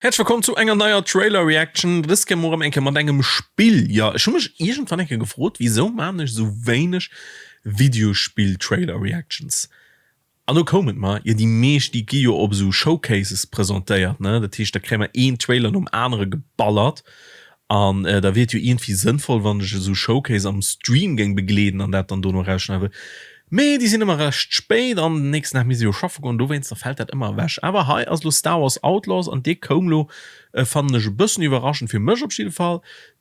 Häerzlech wëllkomm zu enger neier Trailer Reaction, dës Kéier mol erëm eng Kéier mat engem Spill. Jo, ech hu mech iergendwann eng Kéier gefrot, wisou maan ech esou wéineg Videospill Trailer Reactions? An do koum et mer, jo déi meescht déi gi jo op esou Showcases presentéiert, ne, dat heescht da kréie mer een Trailer nom anere geballert An da wier et jo iergendwéi sënnvoll, wann ech esou Showcase am Stream géing begleeden an dat dann dono erausschneiden. Mee déi sinn ëmmer recht spéit an den nächsten Dag misst ech jo schaffe goen, dowéinster fält dat ëmmer ewech. Awer hei ass elo Star Wars Outlaws an dee koum elo, fannen ech e bëssen iwwerraschend, fir mech op jidde Fall,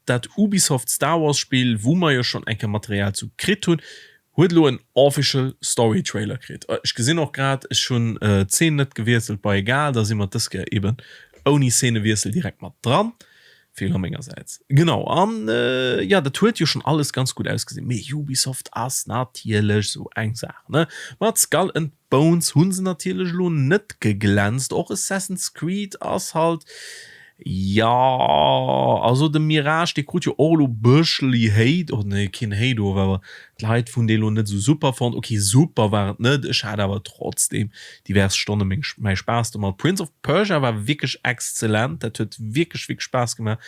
dat Ubisoft Star Wars Spill, wou mer jo schonn eng Kéier Material zu kritt hunn, huet elo en Official Story Trailer kritt. Ech gesinn och grad, ech hunn d'Zeen net gewiesselt, bei egal, da si mer dës Kéier eben ouni Szenewiessel direkt mat dran. Feeler mengersäits. Genau, an jo, dat huet jo schonn alles ganz gutt ausgesinn, mee Ubisoft ass natierlech sou eng Saach, ne? Mat Skull and Bones hu se natierlech elo net geglänzt, och Assassin's Creed ass halt, jo, also de Mirage, dee krut jo och elo bëscheli Hate, oder nee, keen Hate of, awer d'Leit hunn dee elo net esou super fonnt. Ok, super war et net, ech hat awer trotzdem divers Stonne meng, mäi Spaass domat. Prince of Persia war wierklech exzellent, dat huet wierklech, wierklech Spaass gemaach.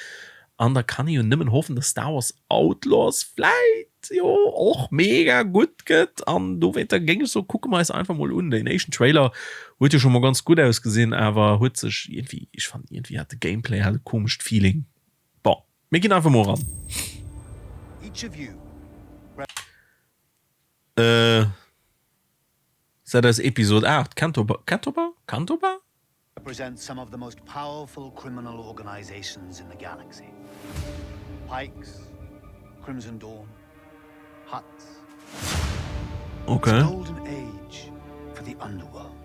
An da kann ee jo nëmmen hoffen, dass Star Wars Outlaws vläit jo och mega gutt gëtt. An dowéinter géing ech soen, kucke mer eis einfach mol un. Deen éischten Trailer huet jo scho mol ganz gutt ausgesinn, awer huet sech iergendwéi, ech fannen iergendwéi hat de Gameplay hat e komescht Feeling. Bon, mir ginn einfach mol eran. Äh, dat ass Episod 8, Cantoba, Cantoba? Cantoba? Represent some of the most powerful criminal organizations in the galaxy. Pikes, Crimson Dawn, Hutts. Okay. It's a golden age for the underworld.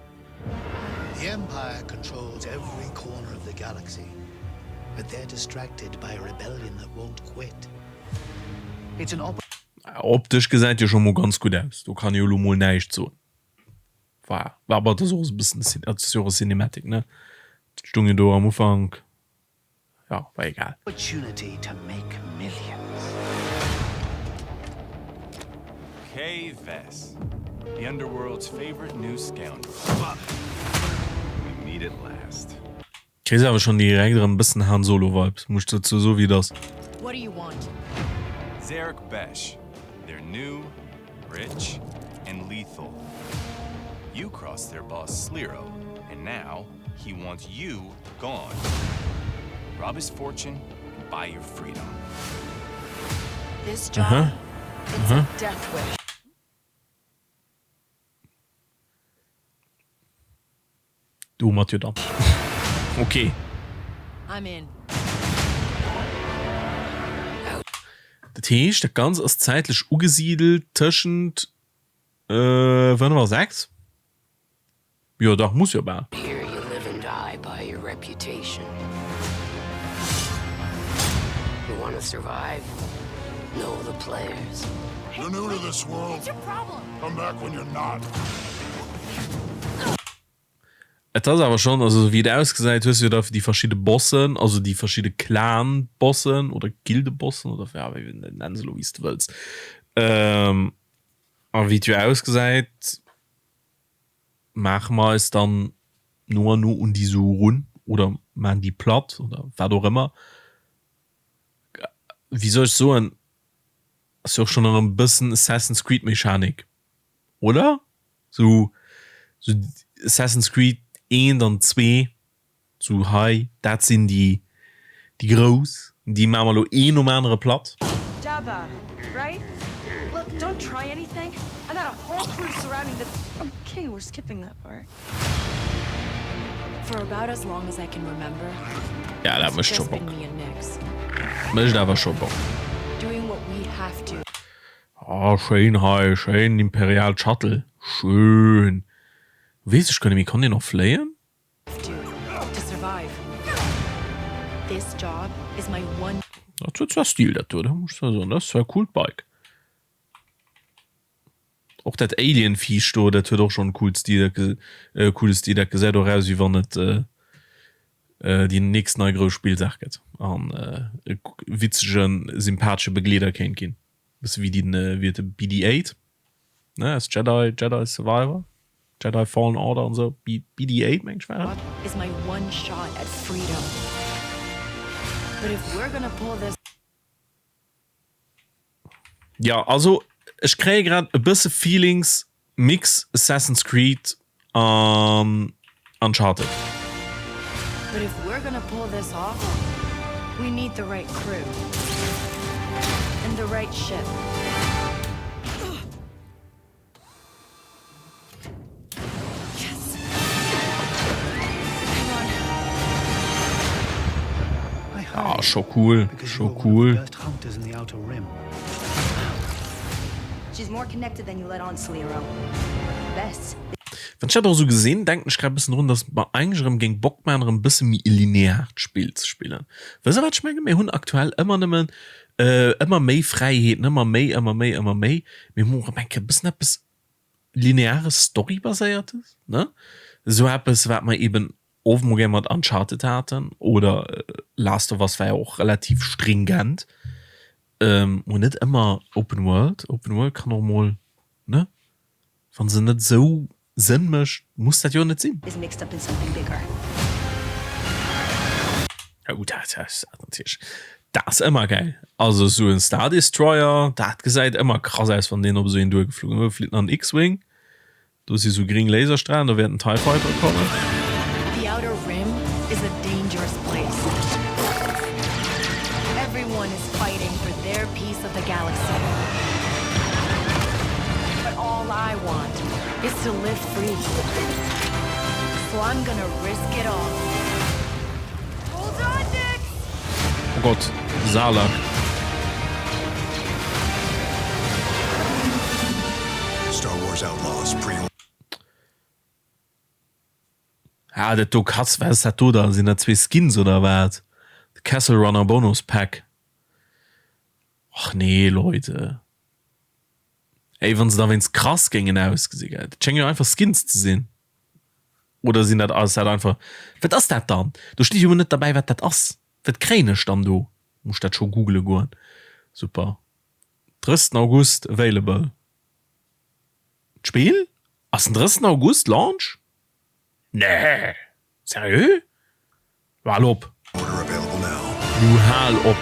The Empire controls every corner of the galaxy, but they're distracted by a rebellion that won't quit. It's an opp Optesch gesäit jo scho mol ganz gutt aus, do kann ee jo lo mol näischt soen. War war awer dat ass och e bëssen dat ass jo och e Cinematic ne? Dat stung jo do am Ufank, jo war egal. Opportunity to make millions. Kay Vess, the underworld's favorite new scoundrel. We meet at last. Kriss awer schon direkt erëm bëssen Han Solo Vibes, muss ech dozou soen wéi et ass. What do you want? Zerek Besh, they're new, rich and lethal. You crossed their boss Sliro and now he wants you gone. Rob his fortune and buy your freedom. This job, it's a death wish. Domat jo dann. Ok. I'm in. Dat heescht, dat Ganzt ass zäitlech ugesidelt tëschent 5 a 6? Jo dach, muss jo bal. Here you live and die by your reputation. You wanna survive? Know the players. You're new to this world. What's your problem? Come back when you're not. Et ass awer schonn, also wéi et ausgesäit, hues du jo da déi verschidde Bossen, also déi verschidde Clan-Bossen oder Gilde-Bossen oder ja, wéi nenn se elo wéi s de wëlls. A wéi et jo ausgesäit, maache mer eis dann no an no un déi esou erun oder maachen déi platt oder wat och ëmmer. Wéi soll ech soen, ass jo och schonn erëm e bëssen Assassin's Creed Mechanik, oder? Sou sou Assassin's Creed eent an zwee, sou hei dat sinn déi déi grouss, déi maache mer elo een nom anere platt. Jabba, right? Look, don't try anything. I got a whole crew surrounding the Okay, we're skipping that part. For about as long as I can remember, Ja, dat it's mécht scho just been Bock. me and Nix. Mécht awer scho Bock. Doing what we have to. Ah schéin hei, schéin imperialt Shuttle, schön. Wees ech guer net méi, kann deen och fléien? Dat huet zwar Stil dat do, dat muss ech zwar soen, dat ass zwar e coolt Bike. Och dat Alien Viech do, dat huet och schonn e coolt Stil, dat e coole Stil, dat gesäit och aus wéi wann et déi nächst nei grouss Spillsaach gëtt an e witzegen, sympathesche Begleeder kéint ginn. Bësse wéi den, wéi huet de BD-8, ne, aus Jedi, Jedi Survivor. Jedi Fallen Order an esou, BD-8 meng ech war et. Is my one shot at freedom. But if we're gonna pull this. Jo, also ech kréie grad e bësse Feelings Mix Assassin's Creed an Uncharted. But if we're gonna pull this off, we need the right crew and the right ship. Ah, scho cool, scho cool. Wann ech dat och esou gesinn, denken ech grad e bëssen drun, dass et mer eigentlech erëm géing Bock maachen, erëm e bësse méi e lineaart Spill ze spillen. Wësst der, wat ech mengen? Mir hunn aktuell ëmmer nëmmen ëmmer méi Fräiheeten, ëmmer méi, ëmmer méi, ëmmer méi. Mir hunn erëm eng Kéier e bëssen eppes Lineares, Storybaséiertes, ne? Esou eppes, wat mer eben och mol gär mat Uncharted haten oder Last of Us war jo och relativ stringent. Mol net ëmmer Open World. Open World kann och mol, ne? Wann se net esou Sënn mécht, muss dat jo net sinn. Is mixed up in something bigger. Oh, dat ass natierlech, dat ass ëmmer gäil. Also esou en Star Destroyer, dat gesäit ëmmer krass aus, wann deen op esou een duergeflogen huet. Flitt nach en X-Wing, do si sou gring Laserstrahlen, do wäert en TIE Fighter kommen. The Outer Rim is a dangerous place. Everyone is fighting for their piece of the galaxy. But all I want is to live free. So I'm gonna risk it all. Hold on, Nix! Oh Gott, Sarlacc. Star Wars Outlaws pre. Ah, dat do Katz, wat ass dat do da? Sinn dat zwee Skins oder wat? The Kessel Runner Bonus Pack. Och nee, Leute. Ey, wann se da wéinst krass géingen ausgesinn, gell? Dat schéngen jo einfach Skins ze sinn. Oder sinn dat, ass dat einfach, wat ass dat dann? Do steet jo emol net derbäi, wat dat ass. Wat kréien ech dann do? Muss ech dat scho googele goen? Super. 30. August available. D'Spill ass den 30. August Launch? Nee! Seriö? Lo hal op! Lo hal op!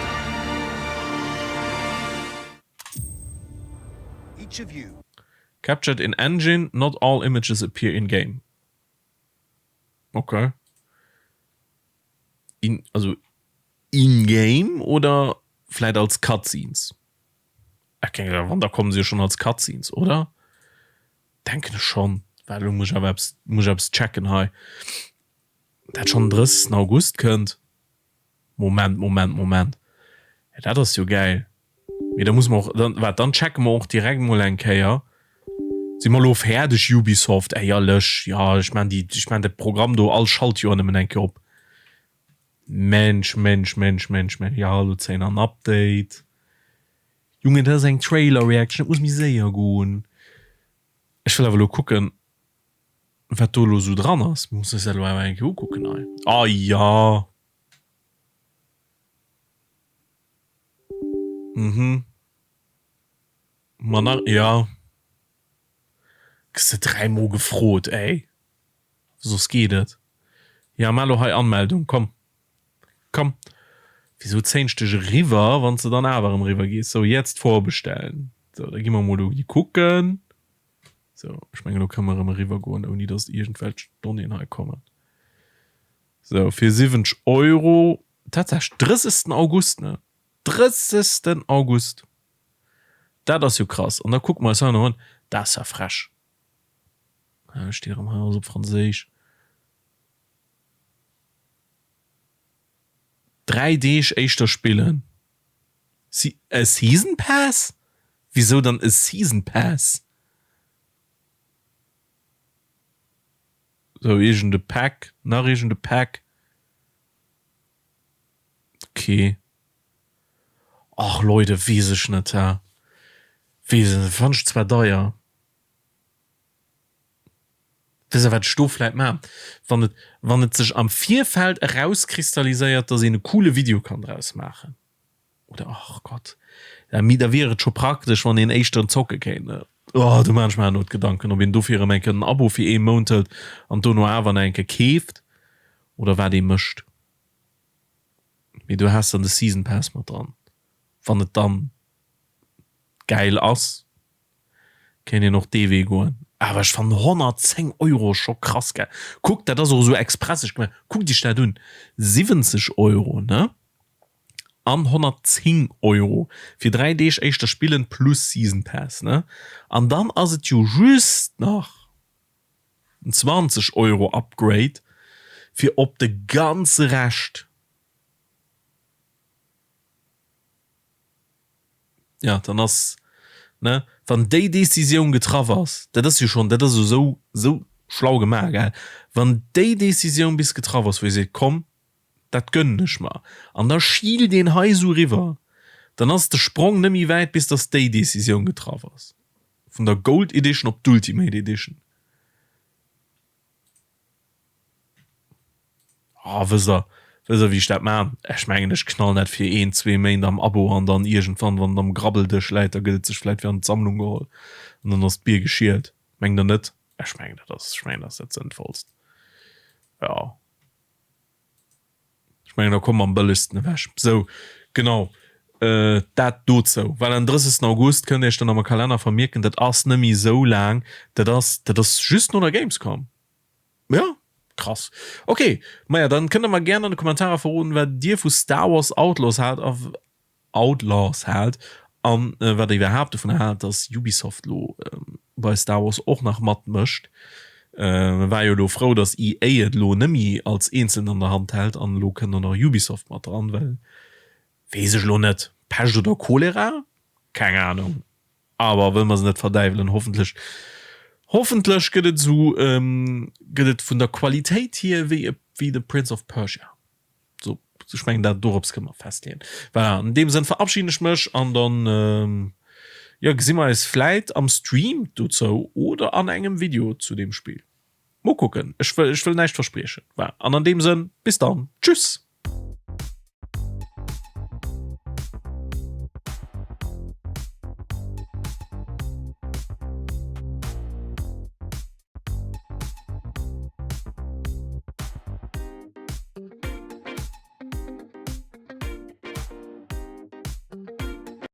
Captured in engine, not all images appear in game. Ok. In, also in game oder vläit als Cutscenes? Wann da kommen se jo schon als Cutscenes, oder? Denken ech schon. Well elo muss ech awer eppes, muss ech eppes checken hei. Dat schon den 30. August kënnt. Moment, Moment, Moment. Ja, dat ass jo gäil. Mee da muss mer och, dann, waart, dann checke mer och direkt mol eng Kéier. Si mer elo fäerdeg, Ubisoft? Éierlech, jo, ech maan déi, ech maan dat Programm do all Schaltjoer nëmmen eng Kéier op. Mensch, Mensch, Mensch, Mensch, Mensch, jo, elo zéien an Update. Junge, dat ass eng Trailer Reaction, dat muss méi séier goen. Ech wëll awer elo kucken, wat do elo esou dran ass. Mir mussen eis dat elo awer eng Kéier ukucken hei. Ah jo! Mhm. Ma nach, ja. Gëss de dräimol gefrot, ey. Soss geet et. Ja, maach elo hei Anmeldung, komm. Komm. Wisou zéinst dech eriwwer, wann s de dann awer erëm eriwwer gees? So, jetzt vorbestellen. So, da gi mer mol do gi kucken. So, ech mengen, elo kënne mer erëm eriwwer goen, ouni datt iergendwelch Donnéeën hei kommen. So, fir 70 Euro. Tatsächlech 30. August, ne? 30. August! Dat ass jo krass. An da kucke mer eis hei nach un. Dat ass ja frech. Steet erëm hei alles op Franséisch. 3 Deeg éischter spillen. E Season Pass? Wisou dann e Season Pass? Sou iergend e Pack, nach iergend e Pack. Ok. Ach Leute, weess ech net, he. Weess ech net, fann ech zwar deier. Weess der wat ech do vläit maan? Wann et, wann et sech am Virfeld erauskristalliséiert, dass een e coole Video kann draus maachen. Oder, ach Gott, da wier et scho praktesch, wann een éischter zocke kéint, ne? Oh, do maan ech mer awer not Gedanken, ob een dofir erëm eng Kéier den Abo fir ee Mount hëlt an dono awer nach eng Kéier keeft oder wat ee mécht. Mee du has dann de Season Pass mat dran. Wann et dann gäil ass, kéint een och dee Wee goen. Awer ech fannen 110 Euro scho krass gell. Kuckt, dat ass och esou expresseg gemaach. Kuckt iech dat un, 70 Euro, ne? An 110 Euro fir 3 Deeg éischter spillen plus Season Pass, ne? An dann ass et jo just nach en 20 Euro Upgrade fir op de ganze Rescht. Ja, dann ass, ne, wann déi Décisioun getraff ass, dat ass jo schonn, dat ass jo esou, esou schlau gemaach, gell, wann déi Décisioun bis getraff ass, wou ee seet, komm, dat gönnen ech mer, an da schielt een hei esou eriwwer, dann ass de Sprong net méi wäit, bis datt déi Décisioun getraff ass, vun der Gold Edition op d'Ultimate Edition. Ah, wësst der, wësst der wéi ech dat maan? Ech mengen ech knallen dat fir een, zwee Méint am Abo an dann iergendwann, wann et am Grabbeldësch läit, da gëtt et sech vläit fir an d'Sammlung geholl an dann ass d'Bier geschielt. Mengt der net? Ech mengen dat ass, ech mengen dat ass dat Sënnvollst. Jo. Ech mengen da komme mer am bëllegsten ewech. Sou, genau, dat dozou. Well en 30. August kënnt Iech dann am Kalenner vermierken, dat ass net méi esou laang, dat ass, dat ass just no der Gamescom. Jo, krass. Ok, maja, dann kënnt der mer gären an de Kommentarer verroden, wat Dir vu Star Wars Outlaws haalt a Outlaws haalt an wat der iwwerhaapt dovun haalt, dass Ubisoft lo bei Star Wars och nach matmécht. War jo lo frou, dass EA et lo nemmi als eenzeln an der Hand hält an elo kënnt och nach Ubisoft mat dran, well weess ech lo net, Pescht oder Cholera? Keng Ahnung, awer wëll mer se net verdäiwelen. Hoffentlech, hoffentlech gëtt et esou, gëtt et vun der Qualitéit hier wéi wéi The Prince of Persia. Sou, ech mengen dat dorops kënne mer festleeën. Voilà, an deem Sënn verabschieden ech mech an dann, jo, gesi mer eis vläit am Stream dozou oder an engem Video zu deem Spill. Mol kucken, ech wëll, ech wëll näischt verspriechen. Voilà, an an deem Sënn, bis dann, tschüss!